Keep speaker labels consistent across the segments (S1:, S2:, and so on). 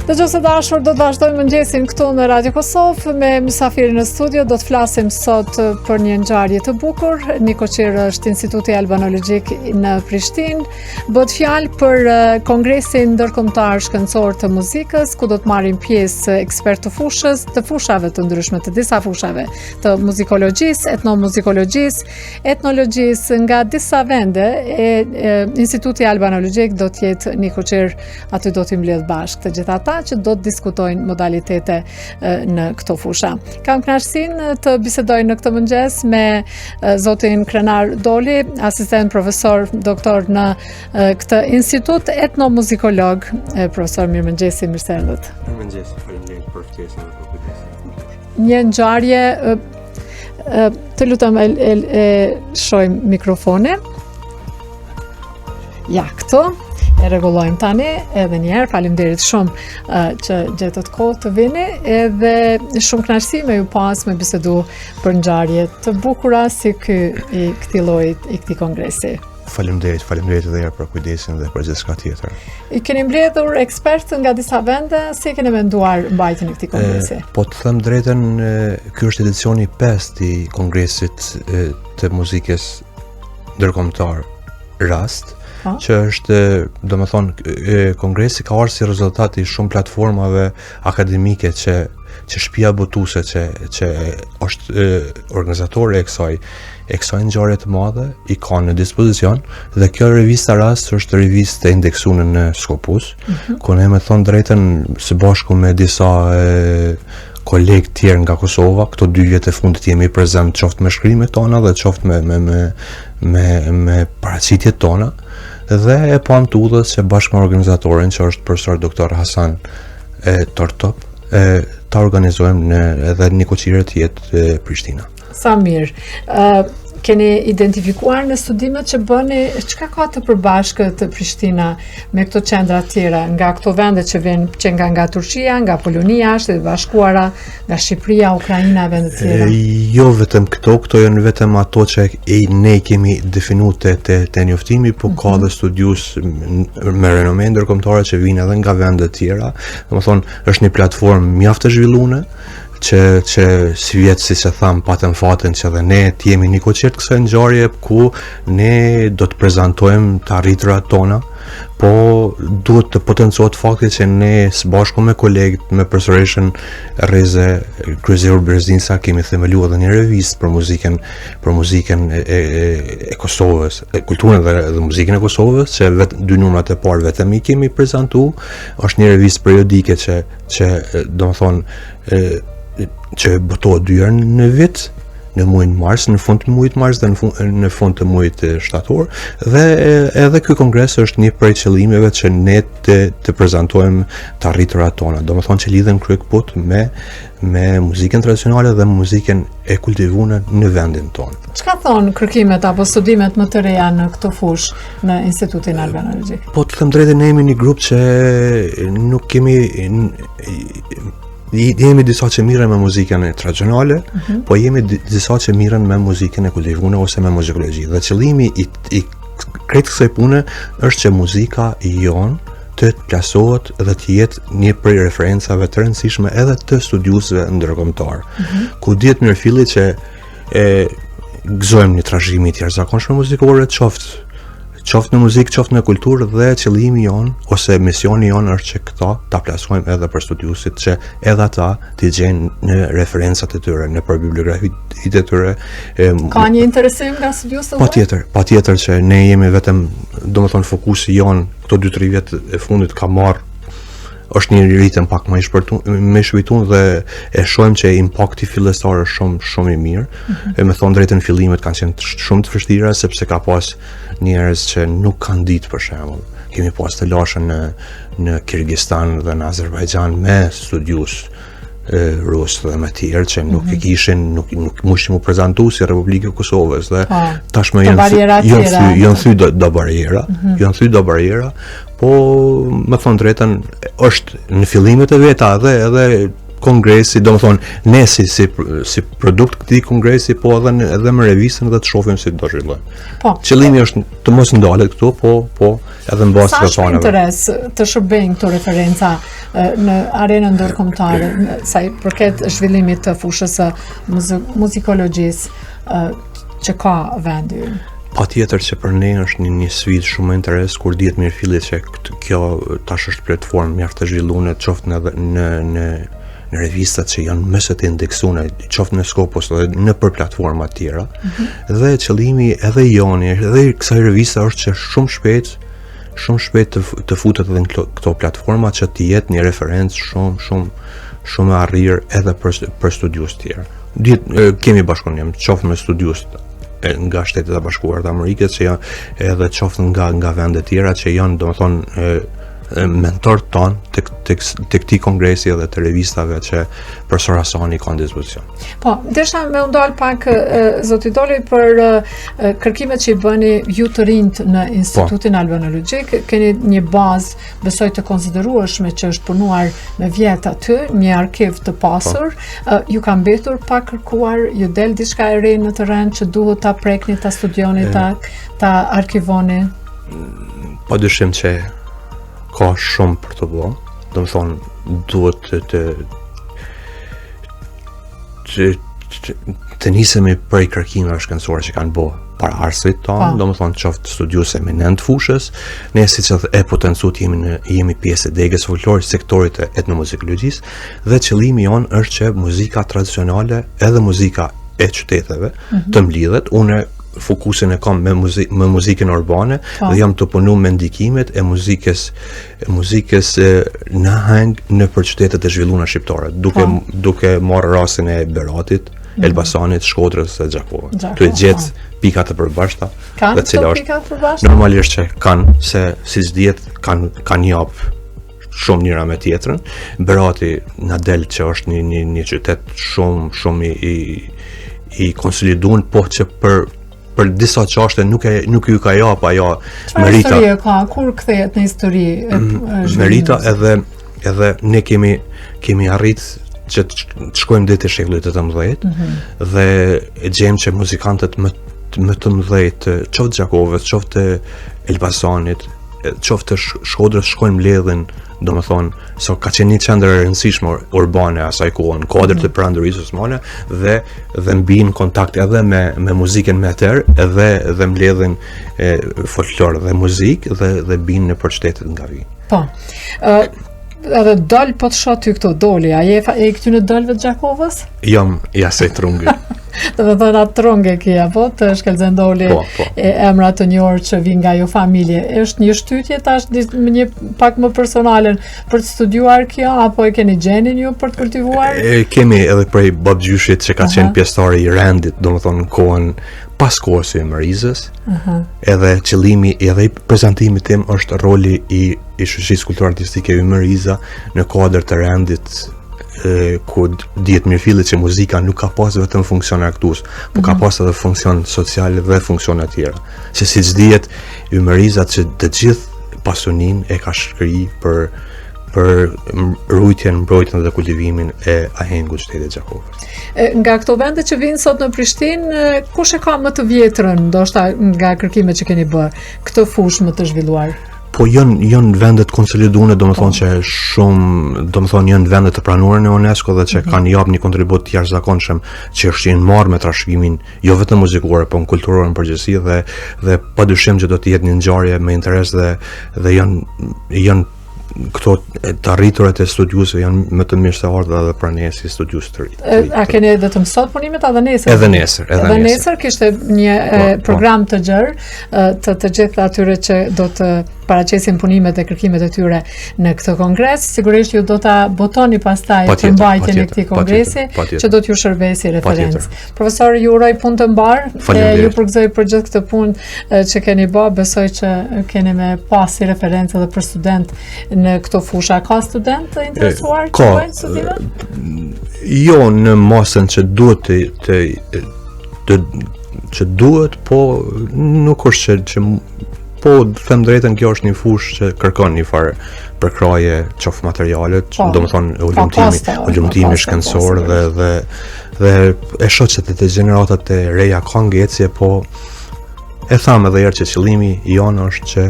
S1: Dëgjues të dashur, do të vazhdojmë mëngjesin këtu në Radio Kosovë me mysafirin në studio. Do të flasim sot për një ngjarje të bukur. Nikoqir është Instituti Albanologjik në Prishtinë. Bëhet fjalë për eh, Kongresin Ndërkombëtar Shkencor të Muzikës, ku do të marrin pjesë ekspertë të fushës, të fushave të ndryshme, të disa fushave të muzikologjisë, etnomuzikologjisë, etnologjisë nga disa vende e, e Instituti Albanologjik do të jetë nikoqir Aty do t'i mbledhë bashkë të gjithë ata që do të diskutojnë modalitete në këto fusha. Kam kënaqësinë të bisedoj në këtë mëngjes me zotin Krenar Doli, asistent profesor doktor në këtë institut etnomuzikolog. Profesor, mirëmëngjesi, mirë se
S2: erdhët. Mirëmëngjesi, faleminderit për ftesën dhe për kujdesin.
S1: Një ngjarje të lutem e, e, e lëshojmë mikrofonin. Ja, këtu e rregullojmë tani edhe një herë. Faleminderit shumë uh, që gjetët kohë të vini edhe shumë kënaqësi me ju pas me bisedu për ngjarje të bukura si ky i këtij lloji i këtij kongresi.
S2: Faleminderit, faleminderit edhe herë për kujdesin dhe për gjithçka
S1: tjetër. I keni mbledhur ekspertë nga disa vende, si e keni menduar mbajtjen e këtij kongresi?
S2: E, po të them drejtën, ky është edicioni i pestë i kongresit të muzikës ndërkombëtar Rast, po. që është, domethonë, kongresi ka ardhur si rezultat i shumë platformave akademike që që shtëpia botuese që që është e, organizatore e kësaj e kësaj ngjarje të madhe i ka në dispozicion dhe kjo revista Rast është revistë e indeksuar në Scopus, mm -hmm. ku ne me thonë drejtën së bashku me disa e, kolegë tjerë nga Kosova, këto dy vjet e fundit jemi prezent qoftë me shkrimet tona dhe qoftë me me me me me paraqitjet tona dhe e pamë të udhës që bashkë me organizatorin që është profesor doktor Hasan e Tortop e ta organizojmë në edhe nikoqire të jetë Prishtina.
S1: Sa mirë. Ë keni identifikuar në studimet që bëni çka ka të përbashkët Prishtina me këto qendra të tjera, nga këto vende që vijnë që nga nga Turqia, nga Polonia, Shtetet e Bashkuara, nga Shqipëria, Ukraina, vende të
S2: tjera. Jo vetëm këto, këto janë vetëm ato që e, ne kemi definu te te, te njoftimi, po ka mm -hmm. dhe studiues me renome ndërkombëtare që vijnë edhe nga vende të tjera. Domethonë, është një platformë mjaft e zhvilluar që që sivjet siç e thamë patëm fatin që edhe ne të jemi nikoqir të kësaj ngjarje ku ne do të prezantojmë të arriturat tona, po duhet të potencohet fakti që ne së bashku me kolegët, me profesoreshën Reze Kryezeu Breznica kemi themeluar edhe një revistë për muzikën për muzikën e, e, e Kosovës, e kulturën dhe, dhe muzikën e Kosovës, që vet, dy numrat e parë vetëm i kemi prezantu, është një revistë periodike që që domethonë që botohet dy herë në vit në muajin mars, në fund të muajit mars dhe në fund, në fund të muajit shtator dhe edhe ky kongres është një prej qëllimeve që ne të të prezantojmë të arriturat tona, domethonë që lidhen kryekëput me me muzikën tradicionale dhe muzikën e kultivuar në vendin
S1: tonë. Çka thonë kërkimet apo studimet më të reja në këtë fushë në Institutin Albanologjik?
S2: Po të them drejtën ne jemi një grup që nuk kemi jemi disa që mirren me muzikën e tradicionale, mm -hmm. po jemi disa që mirren me muzikën e kultivuar ose me muzikologji. Dhe qëllimi i, i krejt kësaj pune është që muzika jonë të plasohet dhe të jetë një prej referencave të rëndësishme edhe të studiuesve ndërkombëtar. Mm -hmm. Ku dihet mirëfilli që e gëzojmë një trashëgimi të jashtëzakonshme muzikore, qoftë qoftë në muzikë, qoftë në kulturë dhe qëllimi jonë ose misioni jonë është që këta ta plasojmë edhe për studiuesit që edhe ata t'i gjejnë në referencat e tyre, nëpër bibliografitë e tyre.
S1: E, Ka një interesim nga studiuesit?
S2: Patjetër, patjetër që ne jemi vetëm, domethonë fokusi jonë këto 2-3 vjet e fundit ka marrë është një ritëm pak më i shpërtu, më i shpejtuar dhe e shohim që impakti fillestar është shumë shumë i mirë. Mm -hmm. E me thonë drejtën fillimet kanë qenë shumë të vështira sepse ka pas njerëz që nuk kanë ditë për shembull. Kemi pas telashe në në Kirgistan dhe në Azerbajxhan me studiues rus dhe me tjerë që nuk mm -hmm. e mhm. kishin, nuk nuk mujshin mu prezantu si Republikë e Kosovës dhe po, tashmë janë janë thy janë thy do, do barriera, mm -hmm. janë thy do barriera, po me thonë drejtën është në fillimet e veta edhe edhe kongresi, domethënë, ne si, si, si produkt këtij kongresi, po edhe, në, edhe me revistën dhe të shohim si do zhvillojmë. Po. Qëllimi është të mos ndalet këtu, po, po, edhe në bazë të
S1: rrethanave. Sa është interes të shërbejnë këto referenca në arenën ndërkombëtare, sa i përket zhvillimit të fushës së muzikologjisë që ka vendi ynë?
S2: Patjetër që për ne është një, një sfidë shumë me interes, kur dihet mirëfilli që kjo tash është platformë mjaft e zhvilluar qoftë në në në në revistat që janë më se të indeksuara, qoftë në Scopus dhe nëpër platforma të tjera. Mm -hmm. Dhe qëllimi edhe i joni, edhe i kësaj reviste është që shumë shpejt shumë shpejt të, të futet edhe në këto platforma që të jetë një referencë shumë shumë shumë e arrirë edhe për për studiues të tjerë. Dihet kemi bashkëpunim qoftë me studiues nga Shtetet e Bashkuara të Amerikës që janë edhe qoftë nga nga vende të tjera që janë domethënë mentor tonë të të të këtij kongresi edhe të revistave që profesor Hasani ka në
S1: dispozicion. Po, desha me u ndal pak zoti Doli për kërkimet që i bëni ju të rinjtë në Institutin po. Albanologjik, keni një bazë besoj të konsiderueshme që është punuar me vjet aty, një arkiv të pasur, po. ju ka mbetur pa kërkuar, ju del diçka e re në terren që duhet ta prekni, ta studioni, ta ta arkivoni.
S2: Pa dyshim që ka shumë për të bërë, domethonë, duhet të, të, të, të, të nisemi prej kërkimeve shkencore që kanë bo paraardhësit tonë, po. domethonë qoftë studiues eminent fushës, ne siç edhe e potencuat jemi, në, jemi pjesë e degës folklorit, sektorit të etnomuzikologjisë, dhe qëllimi jonë është që muzika tradicionale edhe muzika e qyteteve mm -hmm. të mblidhet, unë fokusin e kam me, muzik, me muzikën urbane po. dhe jam tu punu me ndikimet e muzikës e muzikës e, në aheng nëpër qytetet e zhvilluara shqiptare, duke po. duke marrë rastin e Beratit, mm. Elbasanit, Shkodrës dhe Gjakovës. Tu e gjetë po. pika të përbashkëta,
S1: kanë
S2: dhe cila
S1: është pika të përbashkëta?
S2: Normalisht që kanë se siç dihet kanë kanë jap shumë njëra me tjetrën. Berati na del që është një një një qytet shumë shumë i i, i konsolidun, po që për për disa çështje nuk e nuk ju ka jap ajo
S1: merita. Çfarë historie ka? Kur kthehet në histori
S2: e, mm, merita edhe edhe ne kemi kemi arrit që të shkojmë deri te shekulli 18 mm -hmm. dhe e gjejmë që muzikantët më më të mëdhenj të qoftë Gjakovës, qoftë të Elbasanit, qoftë të Shkodrës shkojnë mbledhin, domethonë, so ka qenë një qendër e rëndësishme urbane asaj kohe në kuadër të mhm. perandorisë osmane dhe dhe mbijnë kontakt edhe me me muzikën me atër edhe dhe mbledhin e, folklor dhe muzikë dhe dhe bijnë nëpër qytetet nga
S1: vijnë. Po. Ë edhe dol po të shoh ty këtu doli, a je i këtyne dolëve të
S2: Gjakovës? Jam i asaj
S1: trunge. Domethënë atë trung e ke, apo të Shkëlzen Doli po, po. e emra të njohur që vijnë nga ajo familje. Është një shtytje tash më një pak më personalen për të studiuar kjo apo e keni gjenin ju për të
S2: kultivuar? E kemi edhe prej babgjyshit që ka qenë pjesëtar i rendit, domethënë në kohën pas kohës së Ymer Rizës. Uh -huh. Edhe qëllimi edhe i prezantimit tim është roli i i shoqërisë kulturore artistike Ymer Riza në kuadër të rendit e, ku dihet mirëfilli që muzika nuk ka pas vetëm funksion argëtues, po ka mhm. pas edhe funksion social dhe funksione të tjera. Se siç dihet, Ymer Riza që të gjithë pasuninë e ka shkri për për rujtjen, mbrojtjen dhe kultivimin e ahengut qytetit
S1: të Gjakovës. Nga këto vende që vijnë sot në Prishtinë, kush e ka më të vjetrën, ndoshta nga kërkimet që keni bërë, këtë fushë më të zhvilluar?
S2: Po janë janë vende të konsoliduara, domethënë po. që shumë, domethënë janë vende të pranuara në UNESCO dhe që mm -hmm. kanë jap një kontribut të jashtëzakonshëm që është janë marrë me trashëgiminë jo vetëm muzikore, po në kulturore në përgjithësi dhe dhe padyshim që do të jetë një ngjarje me interes dhe dhe janë janë këto të arriturat e studiuesve janë më të mirëseardhura edhe për ne si studiues
S1: të ri. A keni vetëm sot punimet edhe nesër?
S2: Edhe nesër,
S1: edhe, edhe nesër. kishte një po, po. program të gjerë të të gjithë atyre që do të paraqesin punimet dhe kërkimet e tyre në këtë kongres. Sigurisht ju do ta botoni pastaj përmbajtjen e këtij kongresi që do t'ju shërbejë si referencë. Profesor, ju uroj punë të mbarë e ju përgëzoj për gjithë këtë punë që keni bë, besoj që keni me pas si referencë edhe për student në këto fusha. Ka student të interesuar
S2: që bëjnë studime? Jo në masën që duhet të të të që duhet, po nuk është që, që. Po, them drejtën, kjo është një fushë që kërkon një farë përkrahje qoftë materiale, po, domethënë hulumtimi, hulumtimi shkencor dhe dhe dhe e shoh që te gjeneratat e reja ka ngecje, po e tham edhe herë që qëllimi jonë është që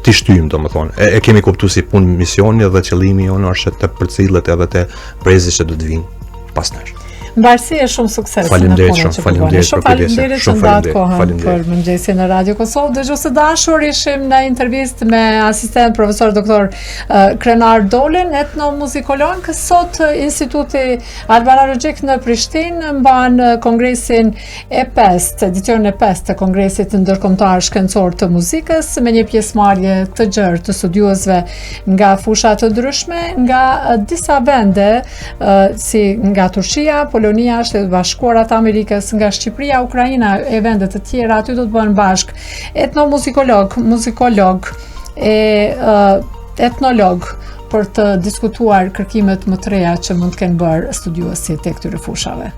S2: t'i shtyjmë, domethënë. E, e kemi kuptu si punë misioni dhe qëllimi jonë është që të përcillet edhe te brezi që do të vinë pas
S1: nesh. Mbarësi e shumë sukses
S2: Faleminderit shumë, faleminderit
S1: për kujdesin. Shumë faleminderit kohën faleminderit. për mëngjesin në Radio Kosovë. Dëgjues të dashur, ishim në intervistë me asistent profesor doktor Krenar Dolin, etnomuzikolog. Sot Instituti Albanologjik në Prishtinë mban kongresin e pestë, edicionin e pestë të Kongresit Ndërkombëtar Shkencor të Muzikës me një pjesëmarrje të gjerë të studiuesve nga fusha të ndryshme, nga disa vende si nga Turqia, Polonia, Shtetet e Bashkuara të Amerikës, nga Shqipëria, Ukraina e vende të tjera, aty do të bëhen bashkë etnomuzikolog, muzikolog e etnolog për të diskutuar kërkimet më të reja që mund të kenë bërë studiuesit e këtyre fushave.